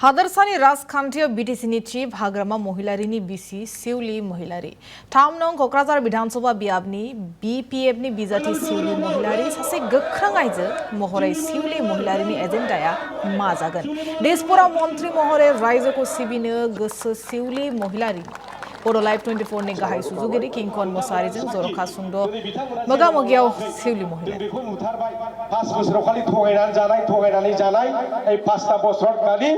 हादरसानि राजखान्थियाव बिटिसिनि चिफ हाग्रामा महिलारिनि बिसि सिउली महिलारि 3 नं कक्राझार विधानसभा बियाबनि BPFनि बिजाथि सिउली महिलारि सासे गोख्रों आइजो महरै सिउली महिलारिनि एजेन्डाया मा जागोन देशपुरा मन्त्रि महरै रायजोखौ सिबिनो गोसो सिउली महिलारि Bodo Live 24 नि गाहाय सुजुगिरि किंकन मोसाहारिजों जरखा सुंद मोगा-मोगियाव सिउली महिलारि 5 बोसोराव खालि थगायनानै जानाय 5 बोसोर खालि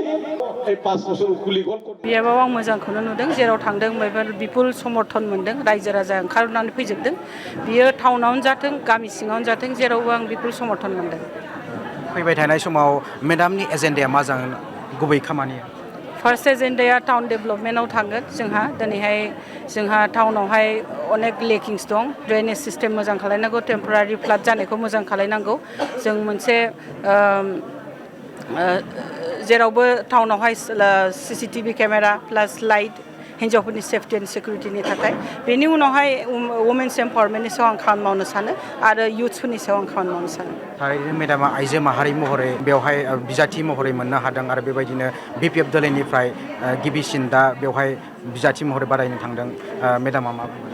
5 बोसोर उखुलिगोन बियाबाव आं मोजांखौनो नुदों जेराव थांदों बेफोर बिपुल समर्थन मोनदों रायजो राजा ओंखारनानै फैजोबदों बियो टाउनावनो जाथों गामि सिङावनो जाथों जेरावबो आं बिपुल समर्थन मोनदों फैबाय थानाय समाव मेडामनि एजेन्डाया मा जागोन गुबै खामानिया फार्स्ट एजेन्डाया टाउन डेभलपमेन्टआव थांगोन दिनैहाय जोंहा टाउनावहाय अनेक लेकिंस दं ड्रेनेज सिस्टेम मोजां खालायनांगौ टेम्परारि फ्लाड जानायखौ मोजां खालायनांगौ जों मोनसे जेरावबो टाउनावहाय CCTV केमेरा प्लास लाइट हिन्जावफोरनि सेफ्टि एन्ड सिकिउरिटिनि थाखाय बेनि उनावहाय वुमेन्स एम्पावारमेन्टनि सायाव आं खामानि मावनो सानो आरो युथ्सफोरनि सायाव आं खामानि मावनो सानो थारैनो मेडामा आइजो माहारि महरै बेवहाय बिजाथि महरै मोननो हादों आरो बेबायदिनो BPF दोलोनिफ्राय गिबिसिन दा बेवहाय बिजाथि महरै बादायनो थांदों मेडामा मा बुङो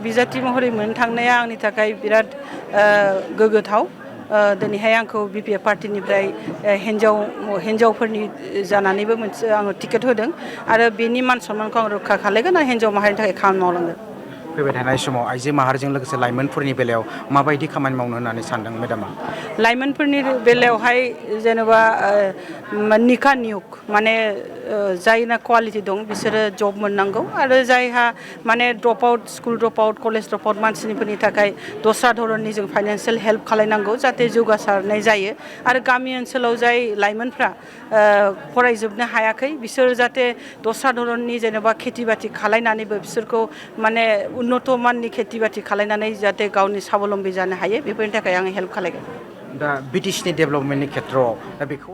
बिजाथि महरै मोननो थांनाया आंनि थाखाय बिराद गोग्गाथाव दिनैहाय आंखौ BPF पार्टिनिफ्राय हिन्जावफोरनि जानानैबो मोनसे आङो टिकेट होदों आरो बेनि मान सन्मानखौ आं रैखा खालामगोन आरो हिन्जाव माहारिनि थाखाय खामानि मावलांगोन फैबाय थानाय समाव आइजो माहारिजों लोगोसे लाइमोनफोरनि बेलायाव माबायदि खामानि मावनो होननानै सानदों मेडामा लाइमोनफोरनि बेलायावहाय जेनेबा निका नियुग माने जायना क्वालिटि दं बिसोरो जब मोननांगौ आरो जायहा माने drop out school drop out college drop out मानसिफोरनि थाखाय दस्रा धरननि जों फाइनान्सियेल हेल्प खालायनांगौ जाहाथे जौगासारनाय जायो आरो गामि ओनसोलाव जाय लाइमोनफ्रा फरायजोबनो हायाखै बिसोर जाहाथे दस्रा धरननि जेनेबा खेथि बाथि खालायनानैबो बिसोरखौ माने उन्नत माननि खेथि बाथि खालायनानै जाहाथे गावनि साबलम्बी जानो हायो बेफोरनि थाखाय आं हेल्प खालायगोन दा बिटिसिनि डेभेलपमेन्टनि खेथ्रआव दा बेखौ